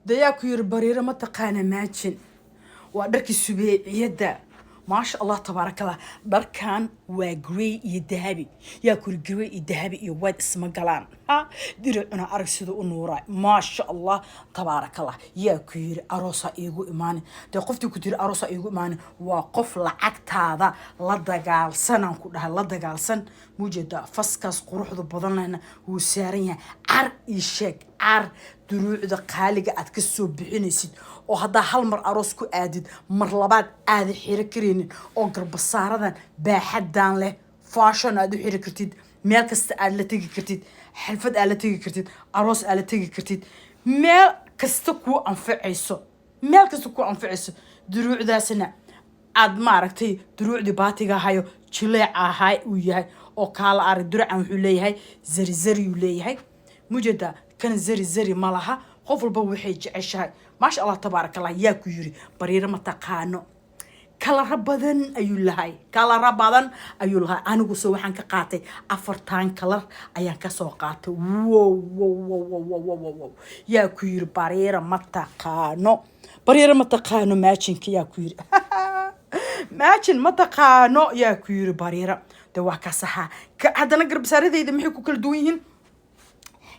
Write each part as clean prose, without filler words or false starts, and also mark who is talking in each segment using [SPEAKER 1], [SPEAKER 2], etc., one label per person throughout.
[SPEAKER 1] Dayaa ku yiri, Bariiro ma taqaana matching? Waa dharkii subeeciyadda, maasha Allah, tabaarakallah. Dharkan waa grey iyo dahabi. Yaa kuri grey iyo dahabi iyo white isma galaan? Ha diricuna arag siduu u nuuraay, maasha Allah, tabaarakallah. Yaa ku yiri aroosa iigu imaanin? Dee qoftii ku tiri aroosa iigu imaanin waa qof lacagtaada la dagaalsanaan ku dhahay, la dagaalsan. Mujeeda faskaas quruxda badan lehna wuu saaran yahay. Car ii sheeg, car duruucda qaaliga aad ka soo bixinaysid oo haddaa hal mar aroos ku aadid, mar labaad aada xiro karaynin, oo garbasaaradan baaxadan leh, fashion aad u xiri kartid, meel kasta aad la tegi kartid, xalfad aad la tegi kartid, aroos aad la tegi kartid, meel kasta kuu anfacayso, meel kasta kuu anfacayso. Duruucdaasna aad maaragtay, duruucdii baatiga ahayo jileeca ahaa uu yahay oo kaala arag. Duracan wuxuu leeyahay zari zariyuu leeyahay, mujeda kan zari zari ma laha. Qof walba waxay jeceshahay, maasha Allah, tabaaraka Allah. Yaa ku yiri Bariiro ma taqaano? Kalaro badan ayuu lahay, kalaro badan ayuu lahay. Anigu se waxaan ka qaatay afartan kalar ayaan kasoo qaatay. Wow wow wow wow wow wow wow wow! Yaa ku yiri Bariiro ma taqaano? Bariiro ma taqaano matchingka. Yaa ku yiri matching ma taqaano? Yaa ku yiri Bariiro? De waa kasaxaa. Haddana garbasaaradeyda maxay ku kala duwan yihiin?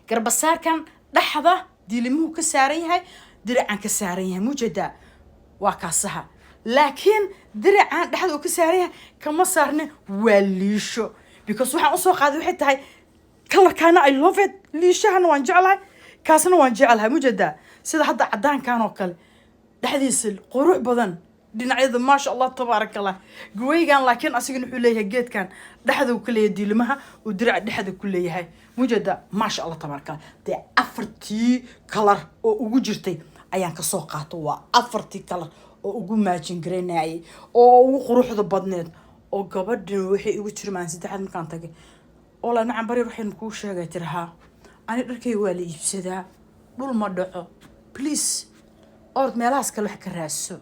[SPEAKER 1] Garbasaarkan dhexda diilimuhu ka saaran yahay, diracan ka saaran yahay, mujeedaa, waa kaasaha. Laakiin diracan dhexda uu ka saaran yahay kama saarne, waa liisho, because waxaan usoo qaaday waxay tahay kalarkaana I love it, liishahana waan jeclahay, kaasna waan jeclahay. Mujeedaa sida hadda cadaankan oo kale dhexdiisa qurux badan, dhinacyada, maasha Allah, tabaaraka Allah. Greygan laakiin asigana wuxuu leeyahay geedkan dhexda uu ka leeyahay, diilimaha uu diraca dhexda ku leeyahay, mujeda, maasha Allah, tabaaraka Allah. Dee afartii kalar oo ugu jirtay ayaan kasoo qaato. Waa afartii kalar oo ugu matching garaynayay oo ugu quruxda badneed. Oo gabadhan waxay igu tiri maalin saddexaad markaan tagay oo la nacan, "Bari waxaynu kuu sheegay," tiri, "haa, ani dharkayga waa la iibsadaa, dhul ma dhaco. Please, orod meelahaas kale wax ka raadso,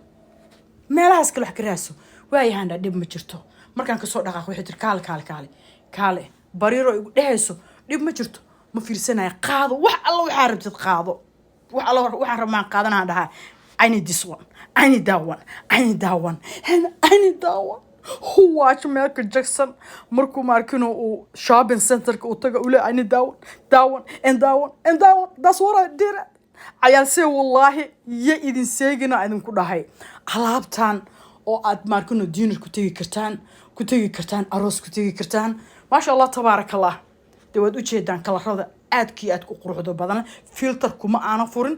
[SPEAKER 1] meelahaas kale wax ka raadso." Waayahandha, dhib ma jirto. Markaan kasoo dhaqaaq waxay tiri, "Kaale, kaale, kaale, kaale." Bariiro igu dhehayso, "Dhib ma jirto," ma fiirsanaya. "Qaado wax alla waxaa rabtid, qaado wax alla waxaan rabmaan qaadanaan," dhahaa. I need this one, I need that one, I need that one and I need that one. Who watch Michael Jackson markuu maarkino uu shopping centerka uu taga ule, "I need that one, that one and that one and that one"? That's what I did. Cayaalsee, wallaahi iyo idin seegina idinku dhahay, alaabtan oo aad maarkino dinner ku tegi kartaan, ku tegi kartaan aroos, ku tegi kartaan, maasha Allah, tabaaraka Allah. Dee waad ujeedaan kalarada aadkii aad ku quruxda badan. Filter kuma aana furin.